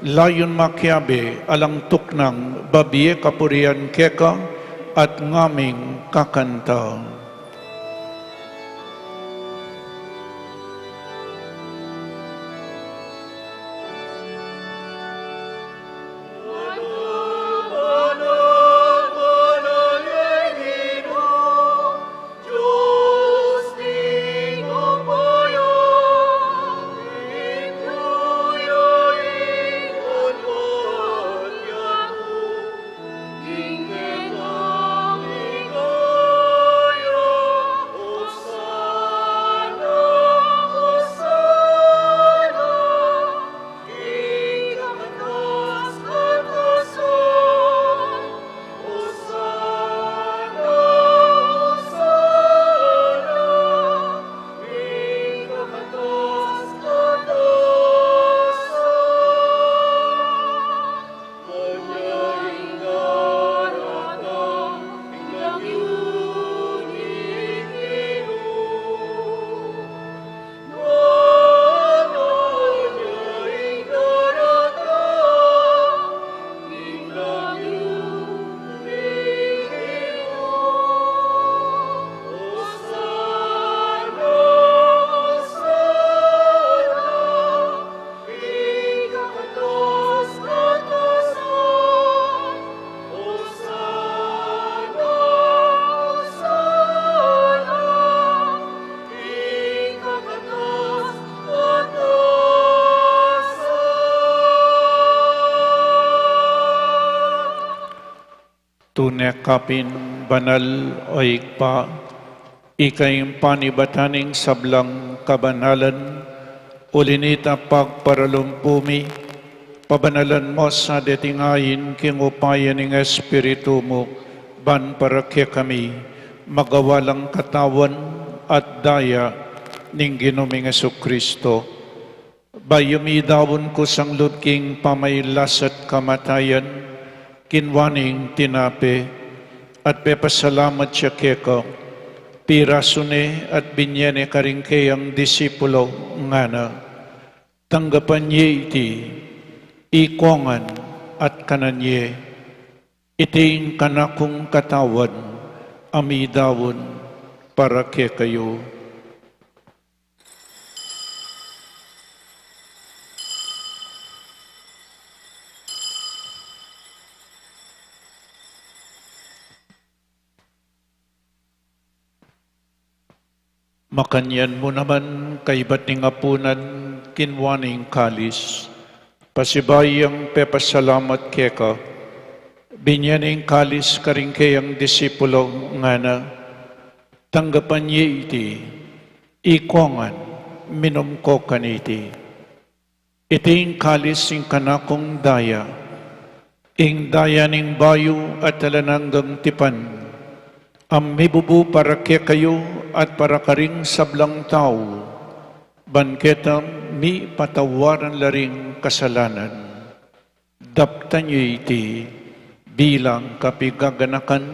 layun makiabe alang tuknang babie kapurian keka at ngaming kakanta. Tune ka pin banal, o Ibpa, ika ing panibatan ning sablang kabanalan, uli nita pagparalumpu mi, pabanalan mu sa deting ain king upaya ning Espiritu mu, ban para kekami magawa lang katawan at daya ning Ginu ming Jesucristo. Bayu midaun kusang lub king pamailas at kamatayan, kinua ne ing tinape, at pepasalamat ya keka, pirasu ne at binye ne karing keyang disipulo, ngana: Tanggapan ye iti, ikua ngan at kanan ye, iti ing kanakung katawan a midaun para kekayu. Makanyan mu naman, kaibat ning apunan, kinua ne ing kalis, pasibayu yang pepasalamat keka, binye ne ing kalis karing keyang disipulo, ngana: Tanggapan ye iti, ikua ngan, minum ko kaniti, Iti ing kalis ning kanakung daya, ing daya ning bayu at alang anggang tipan, a mibubu para kekayu at para karing sablang tau, ban keta mipatawaran la ring kasalanan. Daptan yu iti bilang kapigaganakan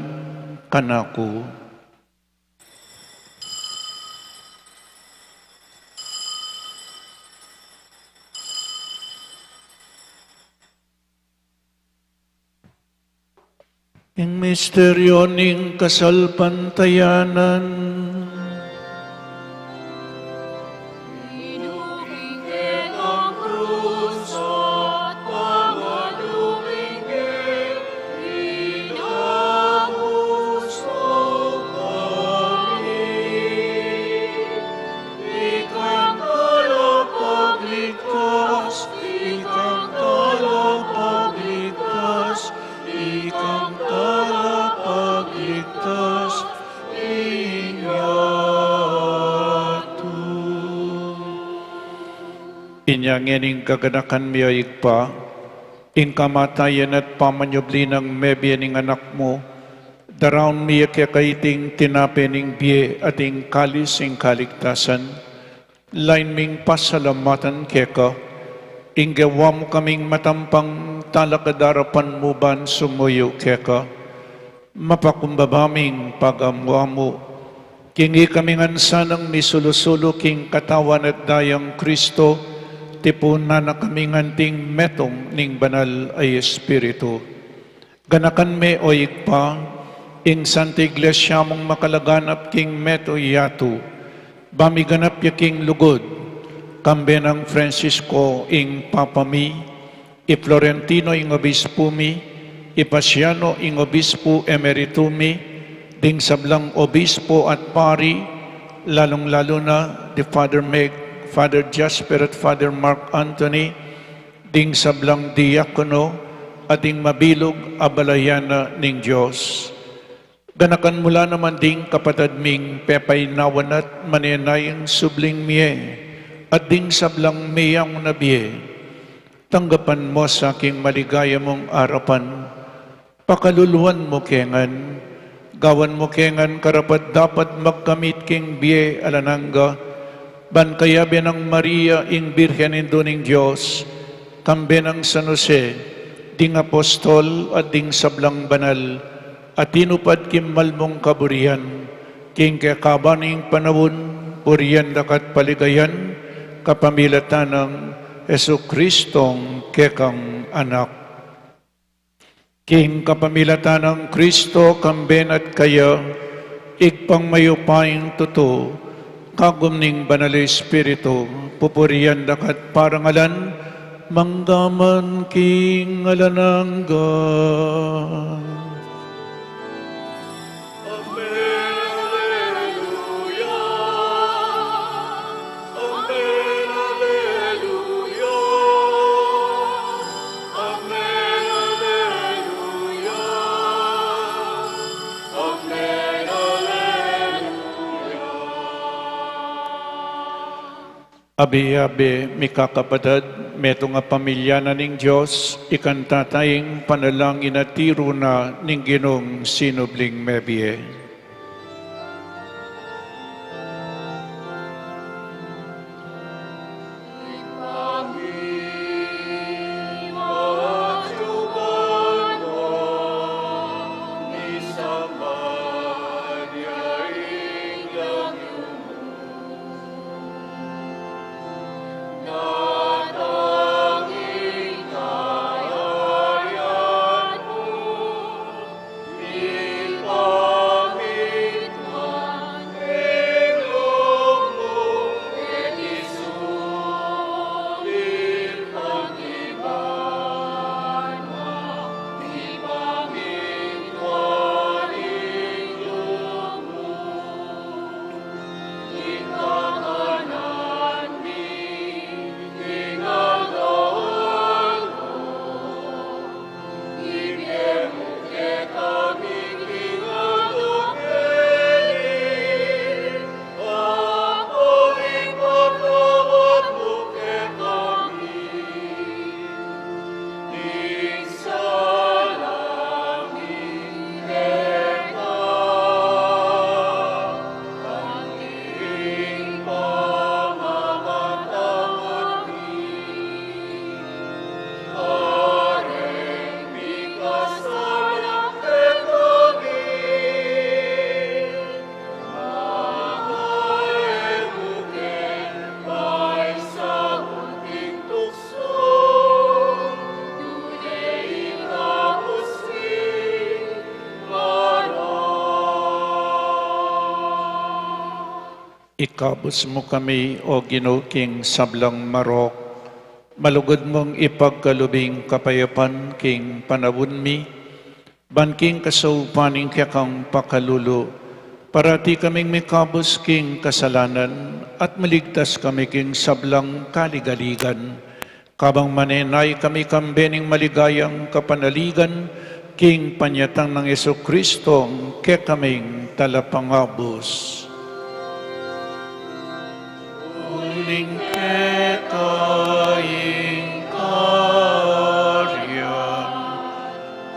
kanaku. Ing misteryo ning kasalpantayanan. Ikang talapagligtas, ikang talapagligtas, ikang talapagligtas, ing yatu. Inya ngening kaganakan mi, o Ibpa, ing kamatayan at pamanyubli nang mebie ning Anak mu, daraun mi keka iting tinape ning bie at ing kalis ning kaligtasan, lain ming pasalamatan keka, ing gewa mu kaming matampang talakad king arapan mu ban sumuyu keka. Mapakumbaba ming pagamu-amu king ikami ngan sanang misulu-sulu king katawan at dayang Kristo, tipunan na kami ngan king metung ning Banal a Espiritu. Ganakan me, o Ibpa, ing Santa Iglesia mung makalaganap king metung yatu, ba miganap ya king lugud, kambe nang Francisco ing Papa mi, i Florentino ing Obispo mi, i Paciano ing Obispo Emerito mi, ding sablang Obispo at Pari, lalung-lalu na di Father Meg, Father Jasper at Father Mark Anthony, ding sablang diakono, at ding mabilug a balayan na ning Dios. Ganakan mu la naman ding kapatad ming pepainawa na't manenayang subling mie, at ding sablang meyang na bie. Tanggapan mu sa king maligaya mung arapan. Pakaluluan mu ke ngan, gawan mu ke ngan karapat-dapat magkamit king bie alang angga, ban kayabe nang Maria ing Birhen Indu ning Dios, kambe nang San Jose, ding apostol at ding sablang banal, a tinupad king malmung kaburian, king kekaban ning panaun, purian da ka at paligayan, kapamilatan nang Jesucristong kekang Anak. King kapamilatan nang Kristo, kambe na at kaya, Ibpang mayupayang tutu, kagum ning Banal a Espiritu, pupurian da ka at parangalan, mangga man king alang angga. Amen, alleluia. Amen, alleluia. Amen, alleluia. Amen, alleluia. Abe-abe, mikakapatad, metung a pamilya na ning Dios, ikanta taya ing panalangin a tiru na ning Ginung sinubling mebie. Ikabus mu kami, O Ginu, king sablang marok, malugud mung ipagkalub ing kapayapan king panaun mi, ban king kasaupan ning kekang pakalulu, parati kaming mikabus king kasalanan at maligtas kami king sablang kaligaligan. Kabang manenaya kami kambe ning maligayang kapanaligan, king panyatang nang Jesucristo, kekaming talapangabus. Uling keka ing kayarian,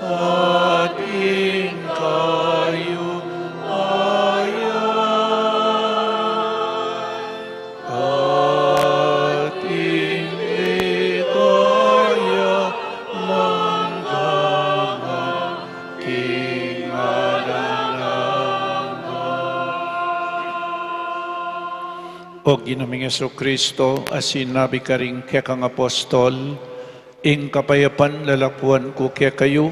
at ing kayupayan, at ing ligaya mangga man king alang angga. O Ginu ming Jesucristo, a sinabi karing kekang apostol, ing kapayapan lalakuan ku kekayu,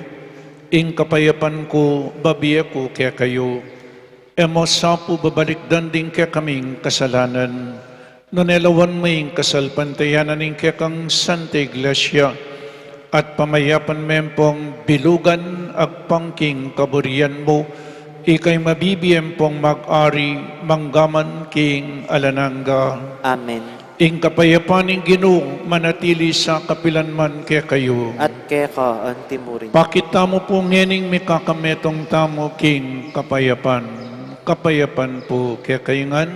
ing kapayapan ku bibie ku kekayu. E mu sa pu babalikdan ding kekaming kasalanan, nune lawan mu ing kasalpantayanan ning kekang Santa Iglesia, at pamayapan me pung bilugan agpang king kaburian mu, ika ing mabibie pung mag-ari mangga man king alang angga. Amen. Ing kapayapan ning Ginu manatili sa kapilan man kekayu. At keka anti mu rin. Pakit tamu pu ngening mikakametung tamu king kapayapan. Kapayapan pu kekayu ngan.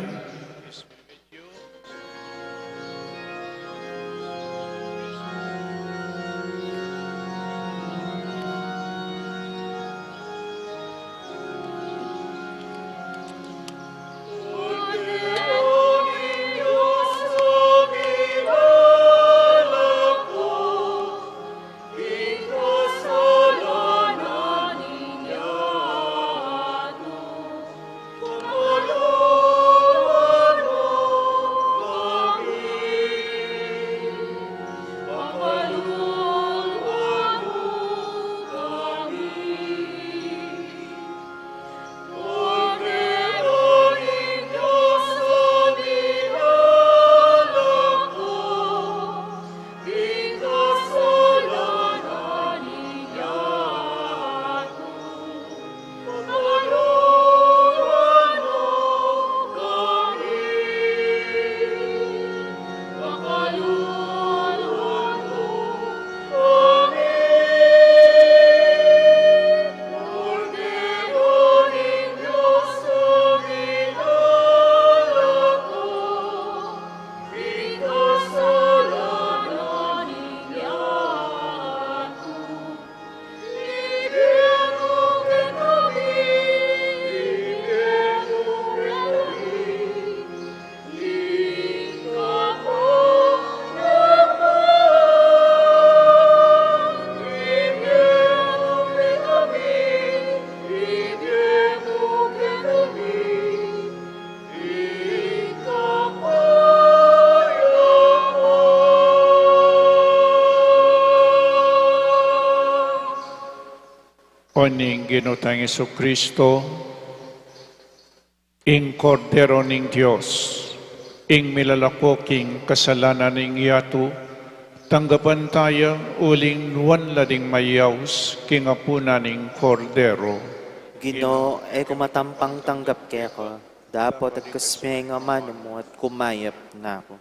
O ning Ginu tang Jesucristo, ing Kordero ning Dios, ing milalako king kasalanan ning yatu, tanggapan taya uling nuan la ding mayaus king apunan ning Kordero. Ginu, e ku matampang tanggap keka, dapot agkas me ing amanu mu at kumayap na ku.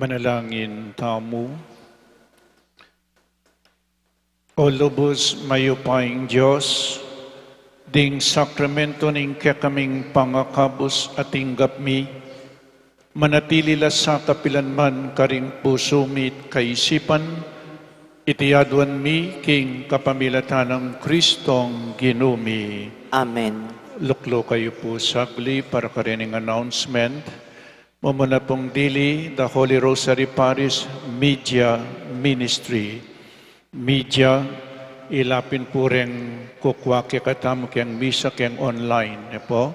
Manalangin tamu. O lubus mayupayang Dios, ding sakramento ning kekaming pangakabus atinggap mi, manatili la sa kapilan man karing pusu mi't kaisipan, iti aduan mi king kapamilatan nang Kristong Ginu mi. Amen. Lukluk kayu pu saglit para karening announcement. Mumuna pung dili, the Holy Rosary Parish Media Ministry. Media, ila pin pu reng kukua kekatamu keng misa keng online, ne pu?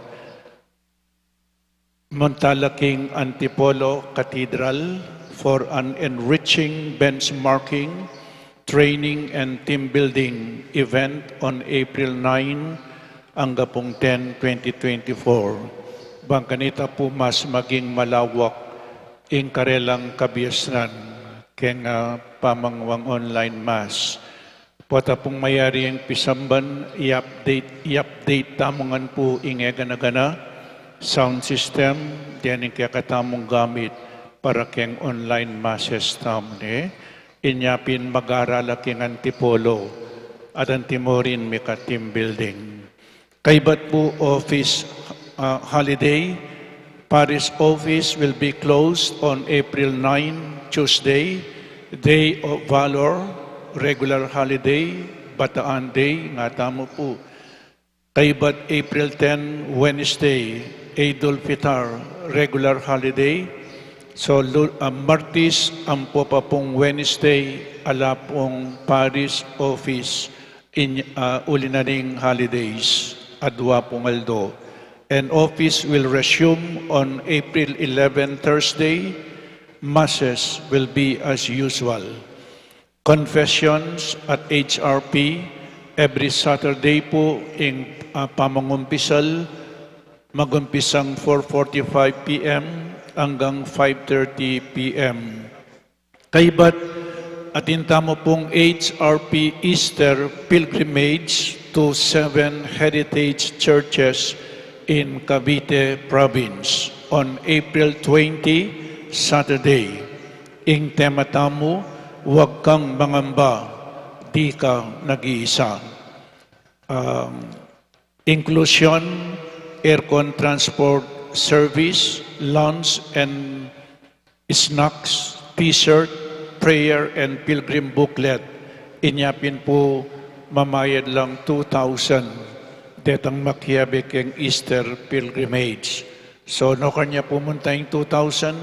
Munta la king Antipolo Cathedral for an enriching benchmarking, training and team building event on April nine angga pung ten, twenty twenty-four. Bang kanita pu mas maging malawak ing karelang kabiasnan keng, ah, pamanguang online mass. Pota pung mayari ing pisamban, i-update, i-update tamu ngan pu ing e gana-gana sound system, deni ing kekatamung gamit para keng online masses tamu, ne? Inya pin mag-aral la king Antipolo, at antimurin mika team building. Kaybat pu office, ah, holiday, parish office will be closed on April nine, Tuesday, Day of Valor, regular holiday, Bataan Day, nga tamu pu. Kaybat April ten, Wednesday, Eidul Fitar, regular holiday. So, lu-, ah, Martis ampo pa pung Wednesday, ala pung parish office in, ah, uli na ning holidays, adua pung aldo. And office will resume on April eleven, Thursday. Masses will be as usual. Confessions at H R P, every Saturday pu ing, ah, pamangumpisal, magumpisang four forty-five P M anggang five thirty P M. Kaybat, atin tamu pung H R P Easter pilgrimage to seven heritage churches in Cavite Province on April twenty, Saturday. Ing tema tamu, Huwag Kang Mangamba, Di Ka Nag-iisa. Um, inclusion, aircon transport service, lunch and snacks, t-shirt, prayer and pilgrim booklet. Inya pin pu mamayad lang two thousand detang makiabe keng Easter pilgrimage. So, nukarin ya pumunta ing two thousand,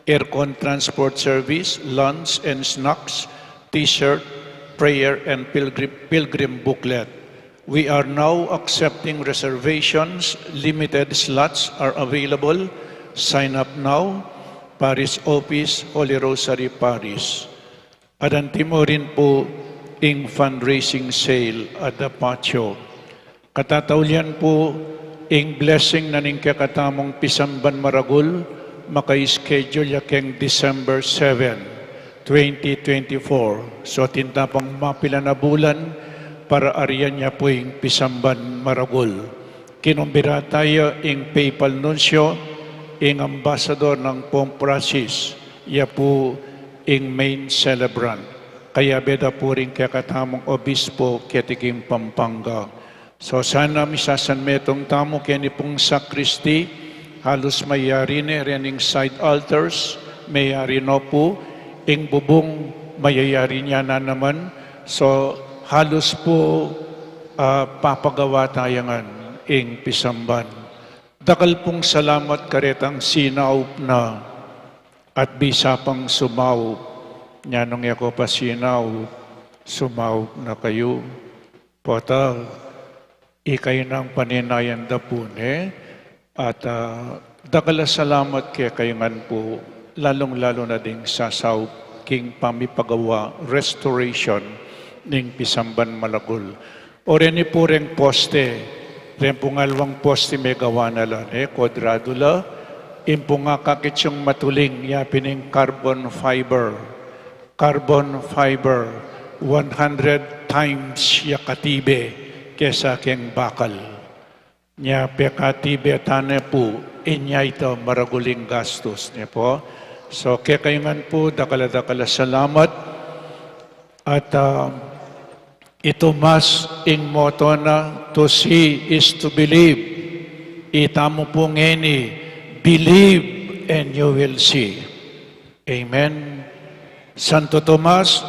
aircon transport service, lunch and snacks, t-shirt, prayer and pilgrim, pilgrim booklet. We are now accepting reservations. Limited slots are available. Sign up now. Parish Office, Holy Rosary Parish. At antimurin pu ing fundraising sale at the patio. Katataulian pu ing blessing na ning kekatamung pisamban maragul, maka-schedule ya keng December seven, twenty twenty-four. So, atin ta pang mapilan a bulan para arian ya pu ing pisamban maragul. Kinumbira taya ing papal nuncio, ing ambassador nang Pope Francis, ya pu ing main celebrant. Kayabe da pu ring kekatamung obispo keti king Pampanga. So, sana misasanmetung tamu keni pung sakristi, halus mayari ne rening side altars, mayari no pu, ing bubung mayayari ne naman. So, halus pu, ah, papagawa taya ngan ing pisamban. Dakal pung salamat karetang sinaup na at bisa pang sumaup. Nya nung e ko pa sinaup, sumaup na kayu. Pota, ikayu nang paninayan da pu ne, at, ah, dakal a salamat kekayu ngan pu, lalung-lalu na ding sasaup king pamipagawa, restoration, ning pisamban malagul. O reni pu reng poste, reng pung aliwang poste megawa na la, ne, kuadradu la, ing pung akakit yung matuling, ya pin ing carbon fiber. Carbon fiber, one hundred times ya katibe kesa keng bakal. Nya pekatibe ta ne pu, inya ita maragul ing gastus, ne pu. So, kekayu ngan pu, dakal a dakal a salamat. At, ah, i Tomas ing moto na, "To see is to believe." Itamu pu ngeni, "Believe and you will see." Amen. Santo Tomas,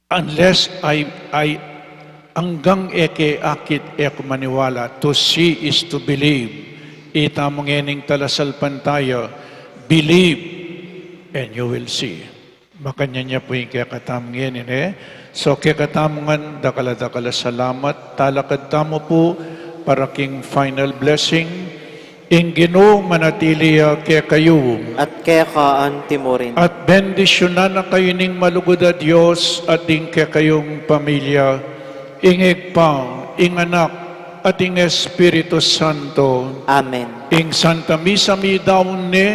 unless I, I, anggang e ke akit e ku maniwala, to see is to believe. Itamu ngening talasalpantaya, "Believe and you will see." Makanyan ya pu ing kekatamu ngeni, ne? So, kekatamu ngan, dakal a dakal a salamat. Talakad tamu pu para king final blessing. Ing Ginu manatili ya kekayu. At keka anti murin. At bendisyunan na kayu ning malugud a Dios, at ding kekayung pamilya, ing Ibpa, ing Anak, at ing Espiritu Santo. Amen. Ing Santa Misa midaun ne,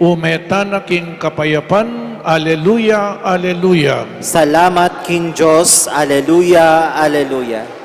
ume tana king kapayapan. Aleluya, aleluya. Salamat king Dios. Aleluya, aleluya.